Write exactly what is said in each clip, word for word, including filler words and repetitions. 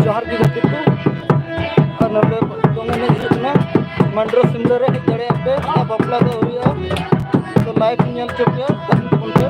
ᱡᱚᱦᱟᱨ ᱜᱮ ᱜᱟᱛᱮ ᱠᱚ᱾ ᱟᱨ ᱱᱚᱰᱮ ᱫᱚᱝ ᱮᱱᱮᱡ ᱦᱩᱭᱩᱜ ᱠᱟᱱᱟ, ᱢᱟᱱᱰᱨᱳ ᱥᱤᱢᱞᱟᱹ ᱨᱮ ᱦᱮᱡ ᱫᱟᱲᱮᱭᱟᱜ ᱯᱮ, ᱟᱨ ᱵᱟᱯᱞᱟ ᱫᱚ ᱦᱩᱭᱩᱜᱼᱟ᱾ ᱛᱚ live ᱧᱮᱞ ᱦᱚᱪᱚ ᱯᱮᱭᱟ, ᱛᱟᱦᱮᱱ ᱛᱟᱵᱚᱱ ᱯᱮ᱾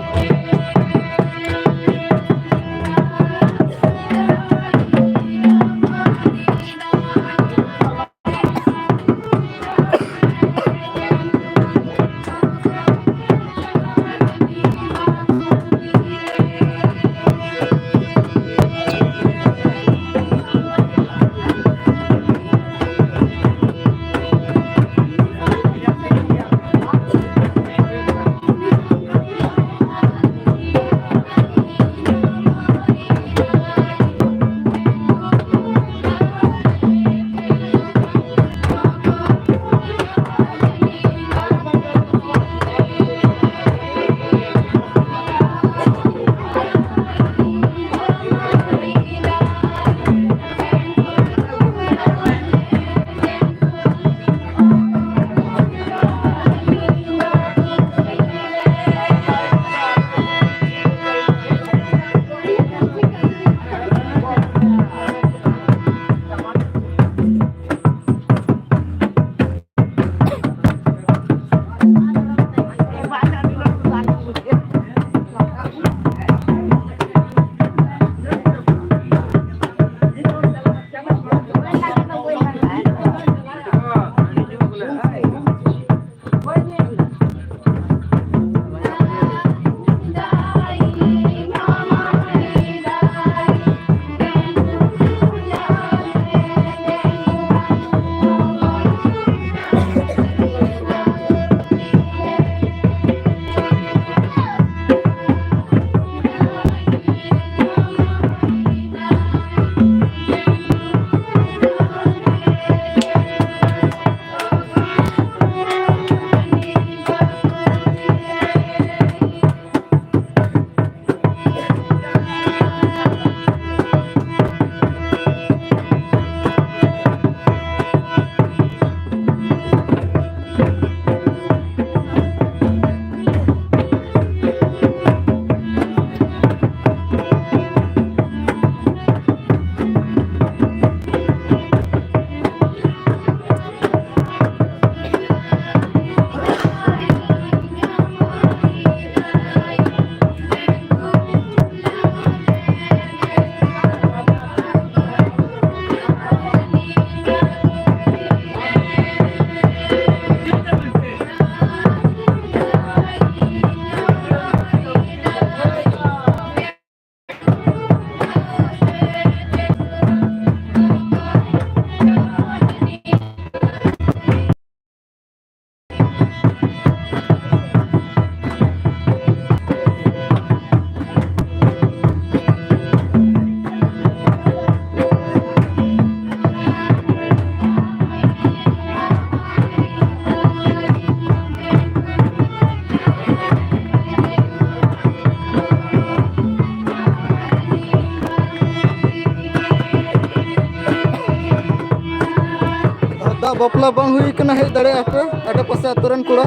ᱡᱟᱦᱟᱸᱭᱟᱜ ᱵᱟᱯᱞᱟ ᱵᱟᱝ ᱦᱩᱭ ᱠᱟᱱᱟ, ᱦᱮᱡ ᱫᱟᱲᱮᱭᱟᱜᱼᱟ ᱯᱮ ᱟᱰᱮ ᱯᱟᱥᱮ ᱟᱛᱳ ᱨᱮᱱ ᱠᱚᱲᱟ᱾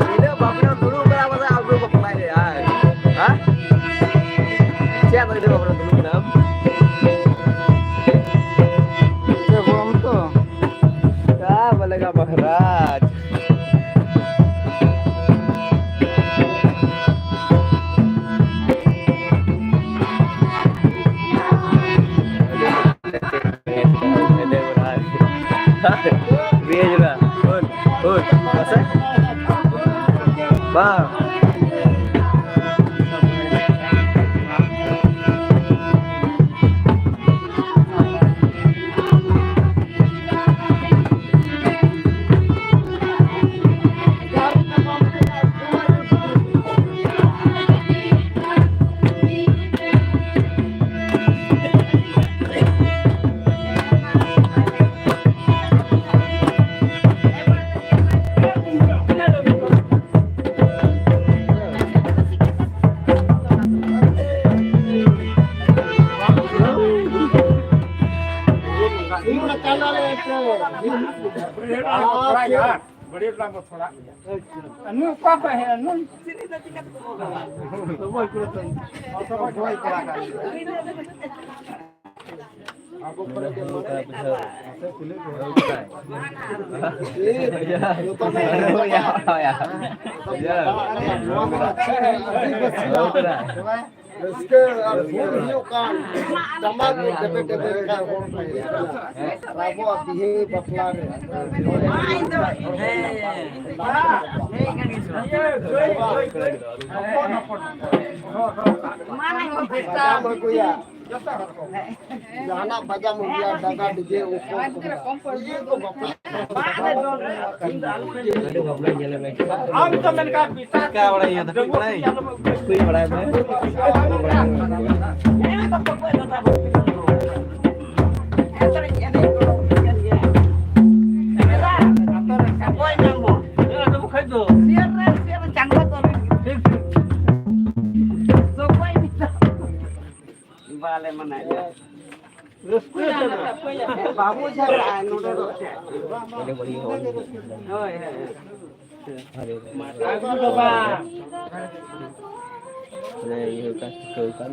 ᱧᱤᱫᱟᱹ ᱵᱟᱯᱞᱟ ᱫᱩᱲᱩᱵ ᱵᱟᱲᱟ ᱠᱟᱛᱮ ᱟᱵᱚ ᱵᱟᱯᱞᱟ ᱨᱮ ᱟᱨ, ᱦᱮᱸ? ᱪᱮᱫ ᱟᱫᱚ ᱧᱤᱫᱟᱹ ᱵᱟᱯᱞᱟ ᱫᱩᱲᱩᱵ ᱠᱟᱱᱟᱢ? ᱪᱮᱫ ᱵᱚᱞᱚᱱ ᱛᱚ? ᱠᱟ ᱵᱚᱞᱮᱜᱟ ᱢᱚᱦᱟᱨᱟᱡᱽ? ᱵᱟᱝ᱾ ᱵᱟᱹᱲᱤᱡ ᱞᱟᱝ ᱵᱚ ᱛᱷᱚᱲᱟ᱾ ᱱᱩᱭ ᱚᱠᱟ ᱠᱷᱚᱡ ᱦᱮᱡ ᱮᱱᱟ? ᱱᱩᱭ ᱪᱤᱞᱤ ᱫᱚ ᱪᱤᱠᱟᱹ ᱛᱮᱠᱚ ᱵᱚᱞᱚᱱᱟ? ᱥᱚᱢᱚᱭ ᱠᱚᱲᱟ ᱠᱟᱱ ᱜᱮᱭᱟ᱾ ᱨᱟᱹᱥᱠᱟᱹ ᱟᱨ ᱦᱩᱞ ᱦᱩᱭᱩᱜ ᱠᱟᱱ ᱴᱟᱢᱟᱠ ᱠᱚ ᱰᱮᱵᱮ ᱰᱮᱵᱮ ᱠᱟᱱ ᱦᱚᱲ ᱠᱚ ᱦᱩᱭᱩᱜ ᱠᱟᱱᱟ᱾ ᱟᱨ ᱟᱵᱚᱣᱟᱜ ᱵᱤᱦᱟᱹ ᱵᱟᱯᱞᱟ ᱨᱮ ᱵᱟᱡᱟᱢ ᱟᱹᱜᱩᱭᱟ᱾ ᱡᱟᱦᱟᱱᱟᱜ ᱵᱟᱡᱟᱢ ᱟᱹᱜᱩᱭᱟ, ᱰᱟᱜᱟ ᱰᱤᱡᱮ ᱩᱱᱠᱩ ᱠᱚ ᱢᱮᱱᱟ᱾ ᱤᱭᱟᱹ ᱠᱚ ᱵᱟᱯᱞᱟ ᱟᱢ ᱫᱚ ᱢᱮᱱ ᱠᱟᱜ ᱵᱤᱥᱟᱞ ᱪᱤᱠᱟ ᱵᱟᱲᱟᱭ ᱜᱮᱭᱟ, ᱰᱟᱹᱝᱜᱩᱣᱟᱹ ᱵᱟᱲᱟᱭ ᱠᱩᱲᱤ ᱟᱞᱚᱢ ᱢᱮ᱾ ᱟᱹᱜᱩ ᱠᱚᱣᱟ᱾ ᱠᱩᱲᱤ ᱵᱟᱲᱟᱭ ᱢᱮ᱾ ᱮᱱᱮᱡ ᱫᱚ ᱵᱟᱠᱚ ᱮᱱᱮᱡ ᱫᱟ, ᱵᱟᱠᱚ ᱮᱱᱮᱡ ᱫᱟ᱾ ᱮᱱᱮᱡ ᱫᱚ ᱵᱟᱠᱚ ᱮᱱᱮᱡ ᱫᱟ᱾ ᱮᱱᱮᱡ ᱫᱚ ᱵᱟᱠᱚ ᱮᱱᱮᱡ ᱫᱟ᱾ ᱥᱤᱭᱟᱹᱨ ᱨᱮ, ᱥᱤᱭᱟᱹᱨ ᱨᱮ ᱪᱟᱸᱫᱳ ᱫᱚ ᱴᱷᱤᱠ, ᱴᱷᱤᱠ᱾ ᱫᱚᱠᱚ ᱮᱱᱮᱡ ᱫᱟ᱾ ᱵᱟᱞᱮ ᱢᱟᱱᱟᱭᱮᱫᱼᱟ᱾ ᱨᱟᱹᱥᱠᱟᱹ ᱛᱮᱫᱚ ᱵᱟᱵᱚ ᱡᱷᱟᱜᱽᱲᱟᱜᱼᱟ ᱱᱚᱰᱮ ᱫᱚ᱾ ᱦᱳᱭ, ᱦᱳᱭ, ᱦᱳᱭ᱾ ᱢᱟᱨᱟᱝ ᱵᱩᱨᱩ ᱵᱟᱵᱟ᱾ ᱚᱱᱮ ᱤᱭᱟᱹ ᱠᱟᱱ, ᱴᱷᱤᱠᱟᱹᱣ ᱠᱟᱱ᱾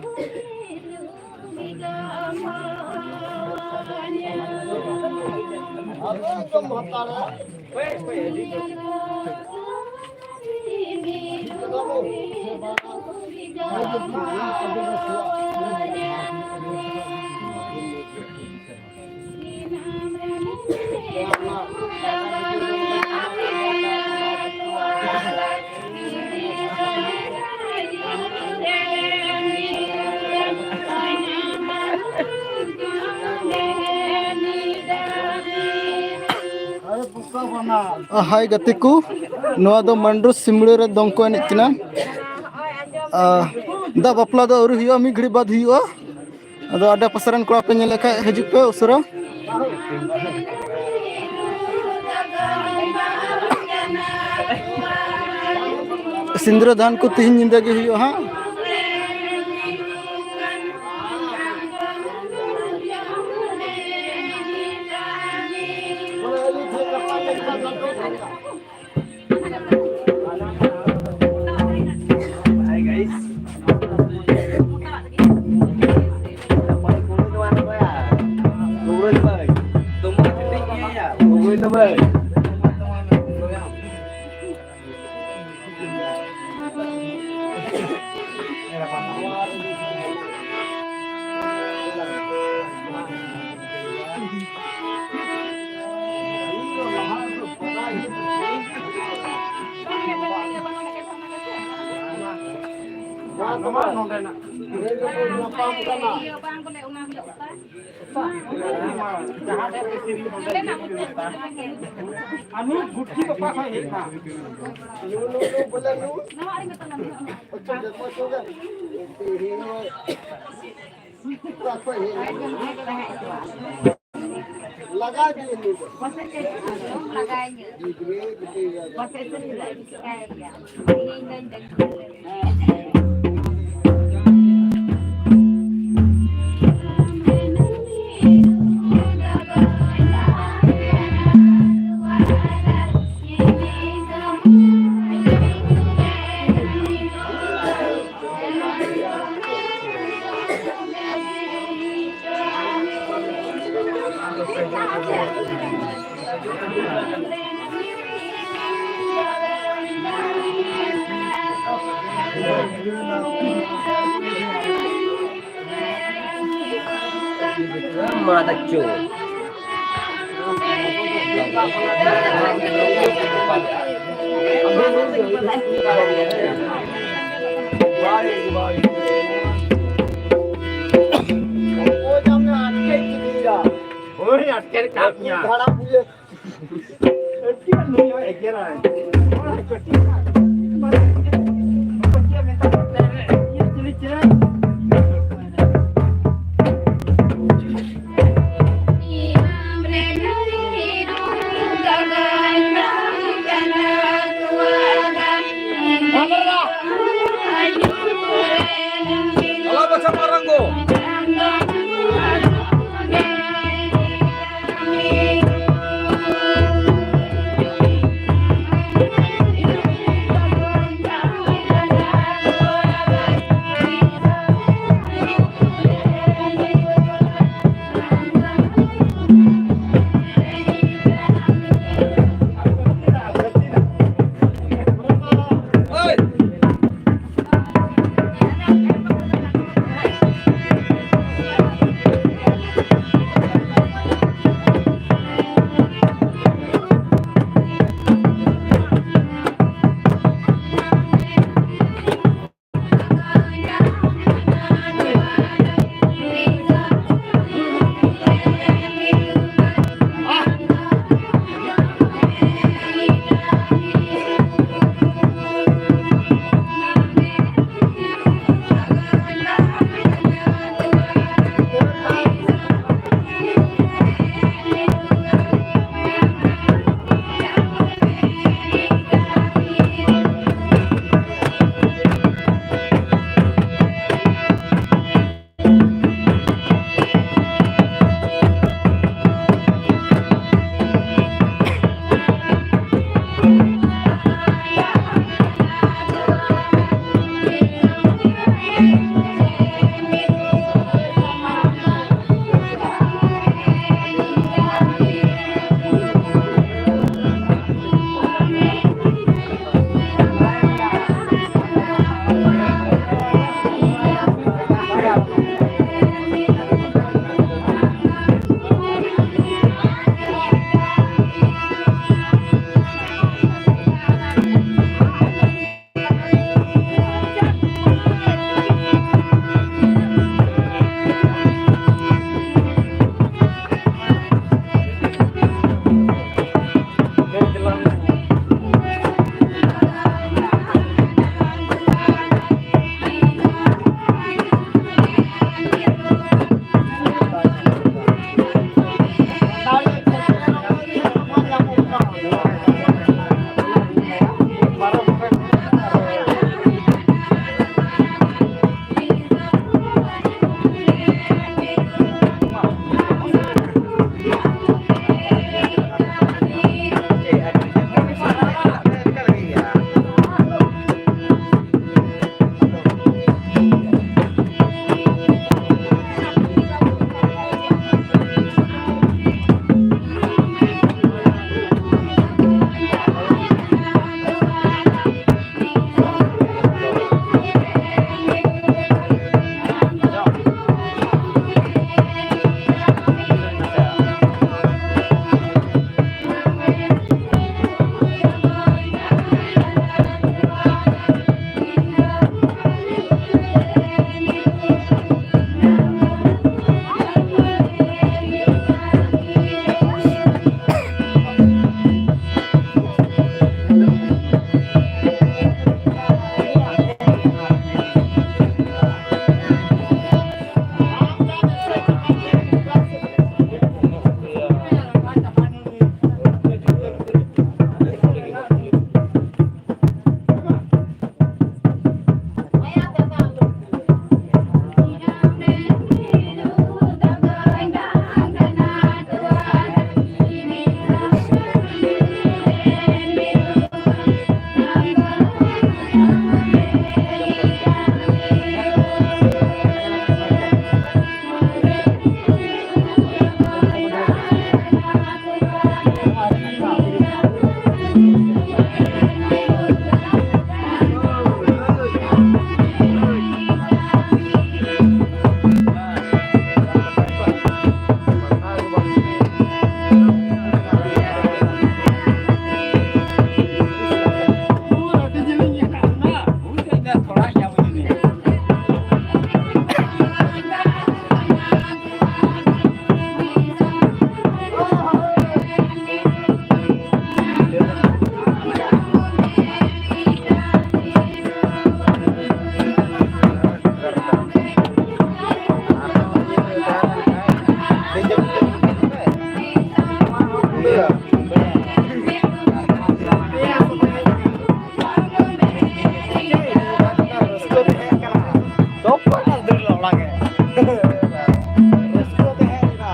ᱦᱟᱭ ᱜᱟᱛᱮ ᱠᱚ, ᱱᱚᱣᱟ ᱫᱚ ᱢᱟᱱᱰᱩ ᱥᱤᱢᱲᱟᱹ ᱨᱮ ᱫᱚᱝ ᱠᱚ ᱮᱱᱮᱡ ᱠᱟᱱᱟ᱾ ᱟᱨ ᱫᱟᱜ ᱵᱟᱯᱞᱟ ᱫᱚ ᱟᱹᱣᱨᱤ ᱦᱩᱭᱩᱜᱼᱟ, ᱢᱤᱫ ᱜᱷᱟᱹᱲᱤᱡ ᱵᱟᱫᱽ ᱦᱩᱭᱩᱜᱼᱟ᱾ ᱟᱫᱚ ᱟᱰᱮ ᱯᱟᱥᱮ ᱨᱮᱱ ᱠᱚᱲᱟ ᱯᱮ ᱧᱮᱞᱮᱫ ᱠᱷᱟᱡ, ᱦᱤᱡᱩᱜ ᱯᱮ ᱩᱥᱟᱹᱨᱟ᱾ ᱥᱤᱸᱫᱽᱨᱟᱹ ᱫᱟᱱ ᱠᱚ ᱛᱤᱦᱤᱧ ᱧᱤᱫᱟᱹ ᱜᱮ ᱦᱩᱭᱩᱜᱼᱟ ᱦᱟᱸᱜ᱾ Hi guys. ᱱᱚᱰᱮᱱᱟᱜ᱾ ᱟᱨ ᱱᱩᱭ ᱜᱩᱴᱷᱤ ᱫᱚ ᱚᱠᱟ ᱠᱷᱚᱱ ᱦᱮᱡ ᱮᱱᱟ? ᱞᱟᱜᱟ ᱤᱫᱤ ᱩᱱᱤ ᱫᱚ᱾ ᱜᱤᱫᱽᱨᱟᱹ ᱜᱤᱫᱽᱨᱟᱹ᱾ ᱢᱟ ᱫᱟᱪᱩ᱾ ᱦᱳᱭ, ᱟᱴᱠᱮ ᱠᱟᱜ ᱢᱮᱭᱟ᱾ ᱛᱚ ᱚᱠᱚᱭ ᱵᱟᱝ ᱫᱟᱹᱲ ᱞᱮᱫᱟ ᱚᱱᱟ ᱜᱮ᱾ ᱨᱟᱹᱥᱠᱟᱹ ᱛᱟᱦᱮᱸ ᱞᱮᱱᱟ᱾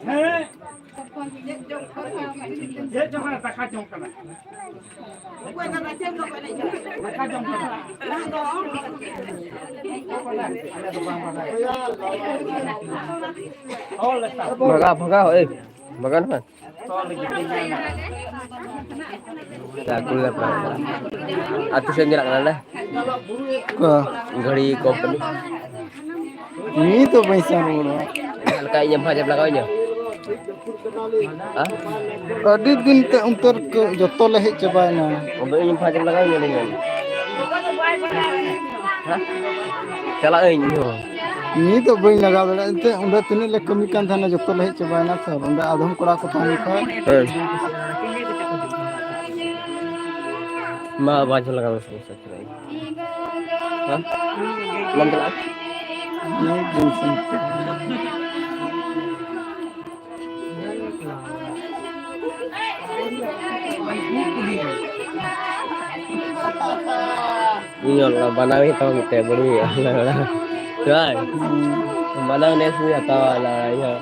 ᱦᱮᱸ᱾ ᱪᱮᱫ ᱡᱚᱢ ᱠᱟᱱᱟ? ᱫᱟᱠᱟ ᱡᱚᱢ ᱠᱟᱱᱟ᱾ ᱫᱟᱠᱟ ᱡᱚᱢ ᱠᱟᱱᱟ᱾ ᱵᱷᱟᱜᱟᱣ, ᱵᱷᱟᱜᱟᱣ, ᱮᱭ, ᱵᱷᱟᱜᱟᱣ ᱱᱟ᱾ ᱟᱹᱛᱩ ᱥᱮᱫ ᱪᱟᱞᱟᱜ ᱠᱟᱱᱟ ᱞᱮ᱾ ᱚᱠᱟ? ᱜᱷᱟᱹᱲᱤ ᱠᱚᱢᱯᱟᱱᱤ᱾ ᱩᱱᱤ ᱫᱚ ᱵᱟᱹᱧ ᱥᱮᱱ ᱨᱩᱣᱟᱹᱲᱚᱜᱼᱟ᱾ ᱡᱟᱦᱟᱸ ᱞᱮᱠᱟ ᱤᱧᱮᱢ ᱵᱷᱟᱡᱟᱢ ᱞᱟᱜᱟᱣᱤᱧᱟ᱾ ᱦᱮᱸ? ᱟᱹᱰᱤ ᱫᱤᱱ ᱛᱮ ᱚᱱᱛᱮ ᱨᱮᱠᱚ ᱡᱚᱛᱚ ᱞᱮ ᱦᱮᱡ ᱪᱟᱵᱟᱭᱮᱱᱟ᱾ ᱟᱫᱚ ᱤᱧ ᱵᱷᱟᱡᱟᱢ ᱞᱟᱜᱟᱣᱤᱧᱟ ᱞᱟᱹᱭ ᱢᱮ᱾ ᱦᱮᱸ? ᱪᱟᱞᱟᱜ ᱟᱹᱧ ᱤᱧ ᱦᱚᱸ᱾ ᱤᱧ ᱫᱚ ᱵᱟᱹᱧ ᱞᱟᱜᱟᱣ ᱫᱟᱲᱮᱭᱟᱜᱼᱟ, ᱮᱱᱛᱮᱫ ᱚᱸᱰᱮ ᱛᱤᱱᱟᱹᱜ ᱞᱮ ᱠᱟᱹᱢᱤ ᱠᱟᱱ ᱛᱟᱦᱮᱱᱟ, ᱡᱚᱛᱚ ᱞᱮ ᱦᱮᱡ ᱪᱟᱵᱟᱭᱮᱱᱟ ᱛᱚ᱾ ᱚᱸᱰᱮ ᱟᱫᱚᱢ ᱠᱚᱲᱟ ᱠᱚ ᱛᱟᱦᱮᱱ ᱠᱷᱟᱡ᱾ ᱦᱮᱸ᱾ ᱢᱟ ᱵᱟᱡ ᱞᱟᱜᱟᱣ ᱢᱮ, ᱥᱚᱢᱚᱥᱥᱟ ᱪᱮᱫᱟᱜ ᱤᱧ? ᱦᱮᱸ? ᱵᱟᱢ ᱪᱟᱞᱟᱜᱼᱟ? ᱤᱧ ᱵᱟᱹᱧ ᱥᱮᱱ ᱠᱟᱱᱟ᱾ ᱤᱧ ᱚᱞ ᱵᱟᱱᱟᱣ ᱦᱩᱭᱩᱜ ᱛᱟᱢᱟ ᱢᱤᱫᱴᱮᱡ ᱵᱟᱹᱲᱤᱡ ᱦᱩᱭᱩᱜᱼᱟ᱾ ᱵᱟᱝ? ᱵᱟᱱᱟᱣ ᱱᱮᱥ ᱤᱧ ᱦᱟᱛᱟᱣᱟ ᱚᱱᱟ ᱤᱭᱟᱹ᱾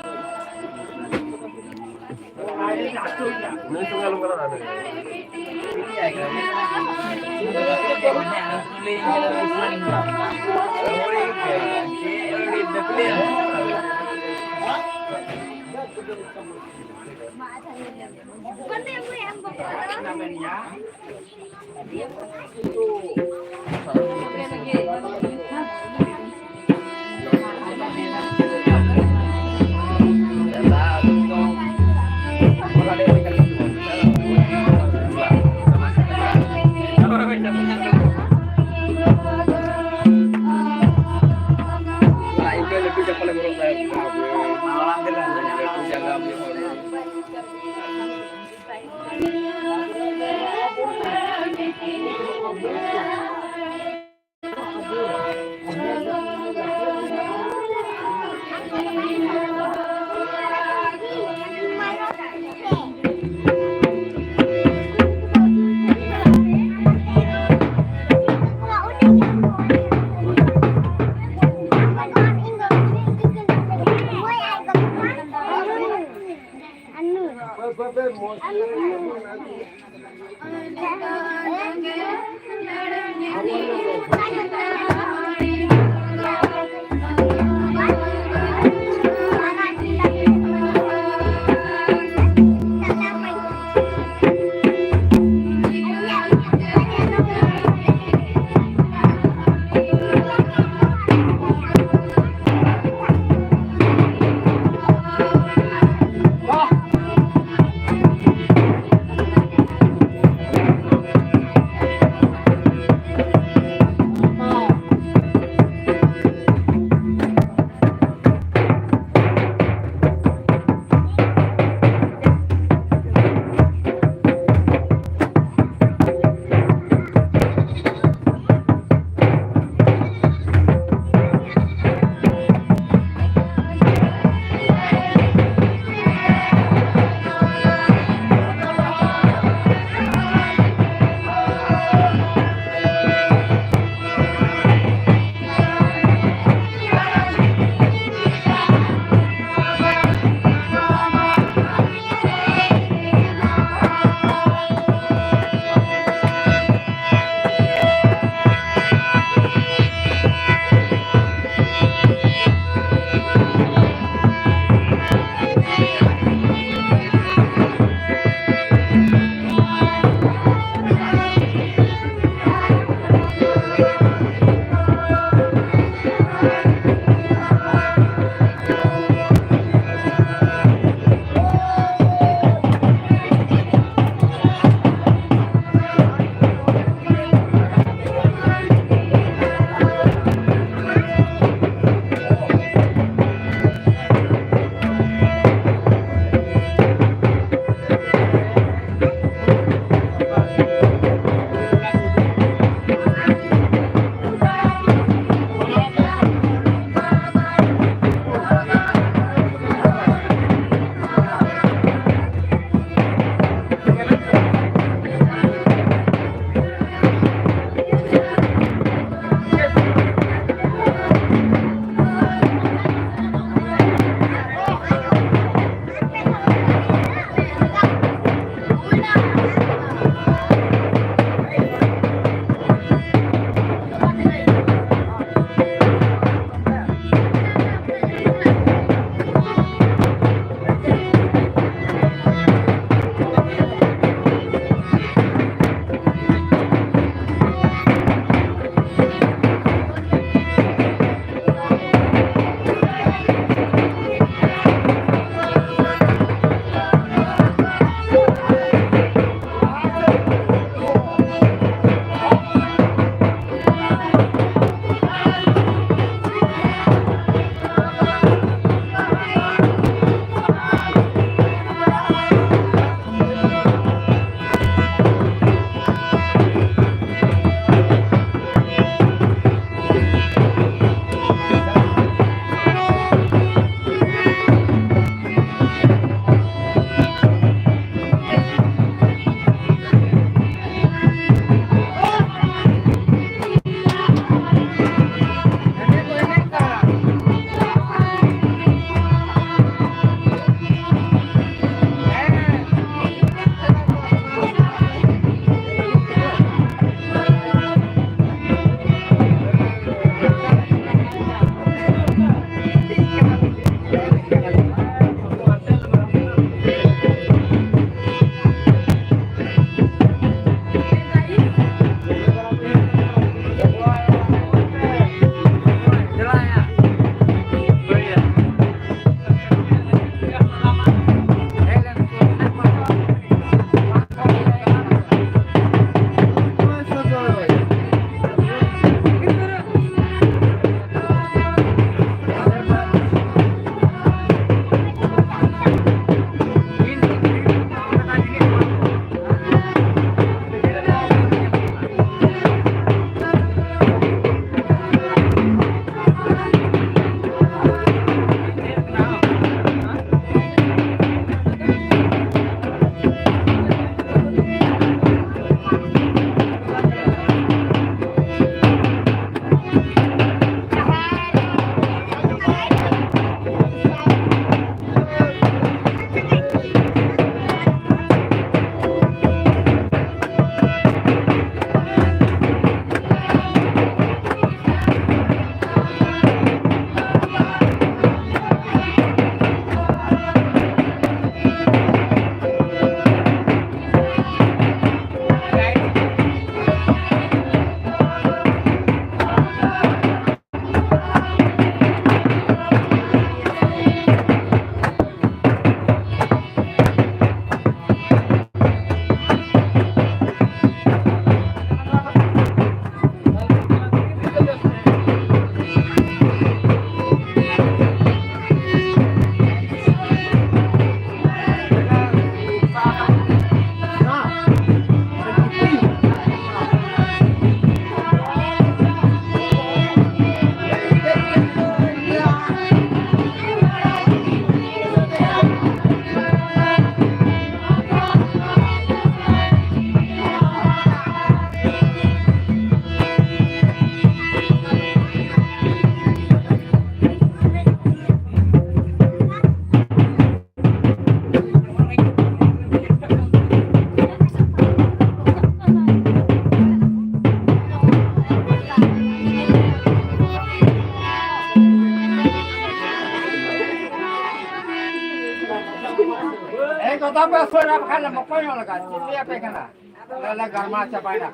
ᱵᱟᱥ ᱥᱩᱨ ᱨᱮ ᱵᱟᱠᱷᱟᱱ ᱞᱮ ᱢᱚᱠᱚᱧᱚᱜ ᱞᱟᱜᱟ᱾ ᱪᱮᱫ ᱞᱟᱹᱭ ᱟᱯᱮ ᱠᱟᱱᱟ? ᱟᱞᱮ ᱞᱮ ᱜᱟᱨᱢᱟᱣ ᱪᱟᱵᱟᱭᱮᱱᱟ᱾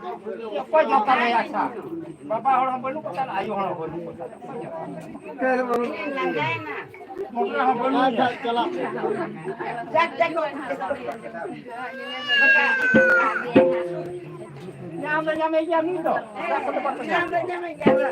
ᱚᱠᱚᱭ ᱡᱚᱛᱚ ᱞᱮ ᱟᱥᱟ? ᱵᱟᱵᱟ ᱦᱚᱲ ᱦᱚᱸ ᱵᱟᱹᱱᱩᱜ ᱠᱚᱛᱟ, ᱟᱭᱳ ᱦᱚᱲ ᱦᱚᱸ ᱵᱟᱹᱱᱩᱜ ᱠᱚᱛᱟ᱾ ᱢᱚᱴᱨᱟ ᱦᱚᱸ ᱵᱟᱹᱱᱩᱜ ᱠᱚᱛᱟ᱾ ᱧᱟᱢ ᱫᱚ ᱧᱟᱢᱮ ᱜᱮᱭᱟ ᱢᱤᱫ ᱫᱚ᱾ ᱧᱟᱢ ᱫᱚ ᱧᱟᱢᱮ ᱜᱮᱭᱟ᱾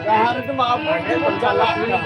ᱡᱟᱦᱟᱸ ᱨᱮᱫᱚ ᱢᱟ ᱟᱵᱚ ᱜᱮᱵᱚᱱ ᱪᱟᱞᱟᱜ ᱠᱟᱱᱟ᱾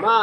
ᱢᱟ᱾